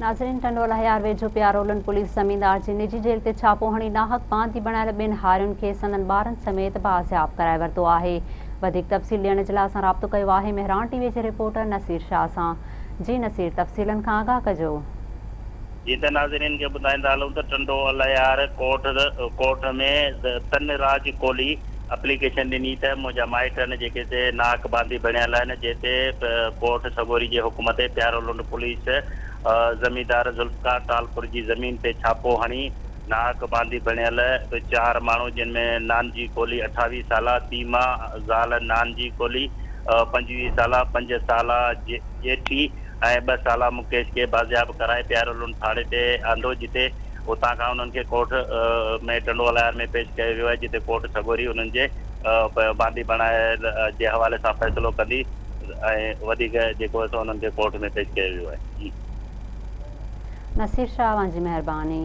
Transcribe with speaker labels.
Speaker 1: ناظرين ٽنڊو الهيار ويجهو پيارولن پوليس زميندار جي نجي جيل تي ڇاپو هڻي ناحق باندي بڻايل ٻن هارين کي سندن ٻارن سميت بازياب ڪرائي ورتو آهي وڌيڪ تفصيل ڏيڻ جي لاء اسان رابطو ڪيو آهي مهراڻ ٽي وي جي رپورٽر نصير شاهه سان جي نصير تفصيلن کان آگاهه ڪجو.
Speaker 2: جيئن ته ناظرين کي ٻڌائيندا هلون ته ٽنڊو الهيار ڪورٽ ڪورٽ ۾ تن راج ڪولهي اپليڪيشن ڏني ته منهنجا مائٽ آهن جيڪي هتي ناحق باندي بڻيل آهن جنهن تي ڪورٽ سڳوري جي حڪم تي پيارو لنڊ پوليس زميندار ذوالفقار ٽالپر جي زمين تي ڇاپو هڻي ناحق باندي بڻيل چار ماڻهو جن ۾ نانجي ڪولهي 28 سالا، تيما زال نانجي ڪولهي 25 سالا، پنج سالا ڄيٺي ۽ ٻه سالا مڪيش کي بازياب ڪرائي پيارو لنڊ ٿاڻي تي آندو جتي اتان کان انهن کي ڪورٽ ۾ ٽنڊو الهيار ۾ پيش ڪيو ويو آهي جتي ڪورٽ سڳوري انهن جي باندي بڻائڻ جي حوالي سان فيصلو ڪندي ۽ وڌيڪ جيڪو آهي سو انهن کي ڪورٽ ۾ پيش ڪيو ويو آهي. جي.
Speaker 1: نصير شاهه اوهان جي مهرباني.